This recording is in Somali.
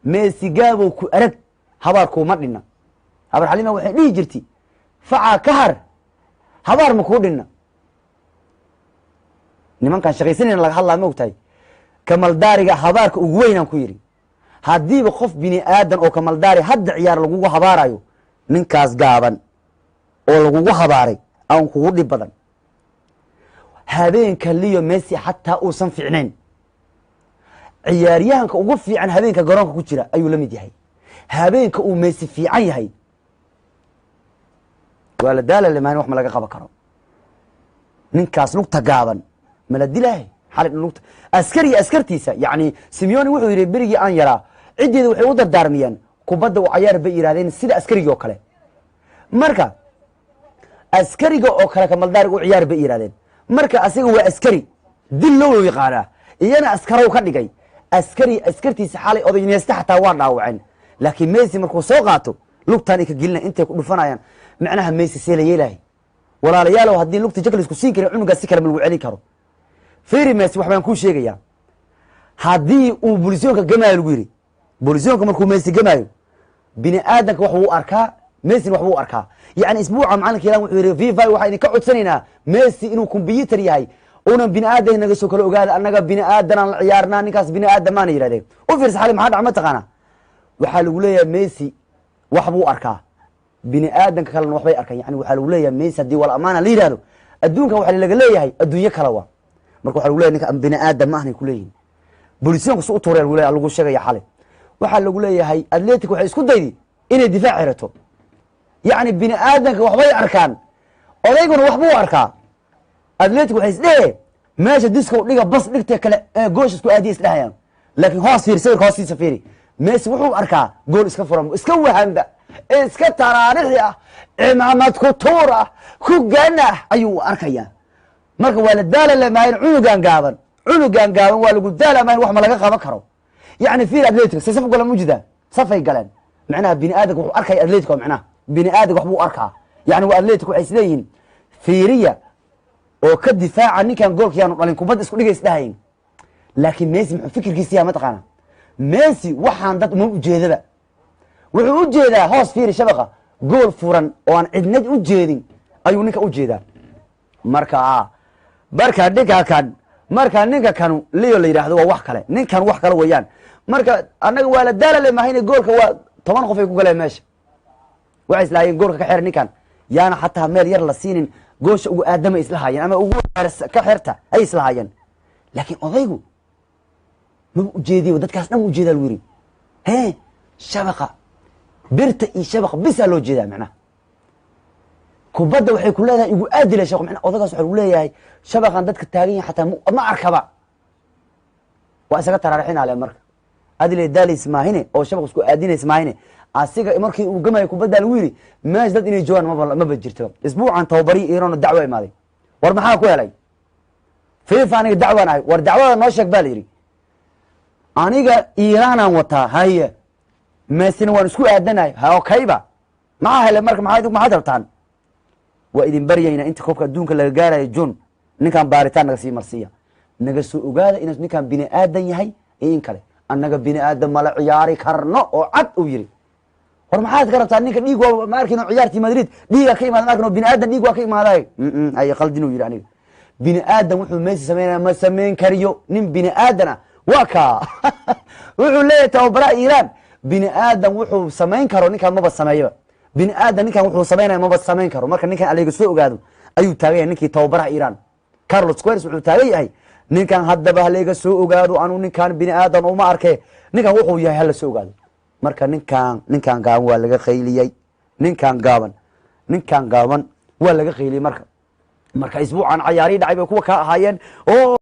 Messi gaabow ku arag, habaar kuuma dhinna. Habar Xalima waxay dhihi jirtay, facaa ka har, habaar ma kuu dhinna. Nimankaan shaqaysanayna laga hadlaa, ma ogtahay? Kamaldaariga habaarka ugu weynaan ku yidhi, haddiiba qof bini aadan oo kamaldaari hadda ciyaar lagugu habaarayo, ninkaas gaaban oo lagugu habaaray aan kugu dhib badan. Habeenka Leo Messi xataa uusan fiicnayn, ciyaaryahanka ugu fiican habeenka garoonka ku jira ayuu la mid yahay. Habeenka uu Messi fiican yahay waa la daalale, maan wax ma laga qaban karo. Ninkaas lugta gaaban mala dilaahay xalay lugta askari askartiisa. Yacni Simeone wuxuu yidhi, berigii aan yaraa ciddeeda waxay u dardaarmiyeen kubadda u cayaar bay yidhahdeen sida askarigii oo kale. Marka askariga oo kale kamaldaariga u ciyaar bay yidhahdeen. Marka asiga waa askari dil loo yaqaanaa, iyana askarow ka dhigay askari askartiisa. Xalay oday Iniesta xataa waa dhaawaceen, laakiin Messi markuu soo qaato lugtaan ay ka gelina intay ku dhufanayaan. Macnaha Messi see la yeelahay, walaalayaalow? Haddii lugta jaglisku siin karin cunugaas, si kale ma lagu celin karo. Firi Messi, wax baan kuu sheegayaa. Haddii uu bulisoonka gamaayo, lagu yidhi bulisoonka markuu Messi gamaayo, bini aadanka wax wuu arkaa, Messina wax wuu arkaa. Yacni isbuuca macalinka Iran wuxuu yidhi, FIFA waxaa idinka codsanaynaa Messi inuu combyuter yahay unan bini aadan naga soo kala ogaada. Annaga bini aadanaan la ciyaarnaa, ninkaas bini aadan maana yidhahdeen. U fiirsa xali maxaa dhac, ma taqaanaa? Waxaa lagu leeyahay Messi wax buu arkaa, bini aadanka kalena waxbay arkaan. Yani waxaa lagu leeyahay Messi haddii wala amaana la yidhahdo, adduunkan waxaa laga leeyahay adduunyo kale waa. Marka waxaa lagu leeyahay ninka bini aadan ma ahnay kuleeyihin. Bolisiyoonka su u tuuray lagu leeyahay, lagu sheegaya xalay. Waxaa lagu leeyahay Athletic waxay isku daydi inay difaac xirato. Yacni bini aadanka waxbay arkaan, odayguna waxbuu arkaa. Athletic waxay isdhehe meesha diskow dhiga bas dhigta kale goosha isku aadiya isdhehayaan, laakiin hoos fiiri, sawirka hoostiisa fiiri. Messi wuxuu arkaa gool iska furan, iska wahamba, iska taraarixi ah, cimaamad ku tuur ah, ku gan ah ayuu arkayaa. Marka waa la daalalamahayn cunugan gaaban, cunugan gaaban waa lagu daalamahayn, wax ma laga qaban karo. Yacni fiir Atletico say saf galeen, mujida safay galeen. Macnaha bini aadanka wuxuu arkaya Atletico, macnaha bini aadanka waxbuu arkaa. Yani waa Atletico waxay isleeyihiin fiiriya oo ka difaaca ninkan goolka yaanu dhalin, kubadda isku dhigay isdhahayn. Laakiin Messi muxuu fikirkiisa yaha, mataqaana? Messi waxaan dad uma ujeedaba, wuxuu u jeedaa hoos fiiri shabaqa, gool furan oo aan cidna u jeedin ayuu ninka u jeedaa. Marka ninka kan, marka ninka kanu Leo la yidhaahdo waa wax kale, ninkan wax kale weeyaan. Marka annaga waa la daalale mahayne, goolka waa 10 qof ay ku galeen meesha. Waxay islahaayeen goolka ka xira ninkan, yaana xataa meel yar la siinin, goosha ugu aadamay islahaayeen ama ugu ka xirta ay islahaayeen. Laakiin odaygu maba ujeediyo, dadkaas dhan ujeedaa lagu yiri he shabaqa birta iyo shabaqa bisaa loo jeedaa. Macnaha kubadda waxay ku leedahay igu aadila shabaq. Macnaha odagaas waxaa lagu leeyahay shabaqan dadka taagan yahay xataa ma arkaba, waa isaga taraarixinale. Marka adile daalays maahine oo shabaq isku aadinays maahine, asiga markii uu gamayo kubadda lagu yiri meesha dad inay joogaan maba jirto. Isbuucan tababariyi Iran dacwo imaaday. War maxaa ku helay FIFA? Aniga dacwaan ahay. War dacwada noo sheeg baa la yidhi. Aniga Iiraanaan wataa, haye, Messina waan isku aadanahay, ha okayba maxaa helay? Marka maxaad rabtaan? Waa idin baryaynaa inta koobka adduunka laga gaarayo June, ninkan baaritaan naga sii marsiiya, naga soo ogaada inuu ninkan bini aadan yahay iyo in kale. Annaga bini aadan mala ciyaari karno oo cad uu yidhi. War maxaad ka rabtaa ninka? Dhiig waa ma arkin oo ciyaartii Madrid dhiiga ka imaada, ma arkin oo bini aadan dhiig waa ka imaaday ay qaldin uu yidhi. Aniga bini aadan wuxuu Messi sameynaya ma samayn kariyo, nin bini aadan ah waa kaa. Wuxuu leeyahay tababaraha Iiraan, bini aadan wuxuu samayn karo ninkan maba sameeyaba, bini aadan ninkan wuxuu samaynaya maba samayn karo. Marka ninkan alayga soo ogaado ayuu taagan yahay. Ninkii tababaraha Iiraan Carlos Queiroz wuxuu taagan yahay, ninkan haddaba halayga soo ogaado, anuu ninkan bini aadan uma arke, ninkan wuxuu yahay hala soo ogaado. Marka ninkan gaaban waa laga qayliyey, ninkan gaaban waa laga qayliyey. Marka isbuucan cayaarihii dhacay bay kuwa kaa ahaayeen oo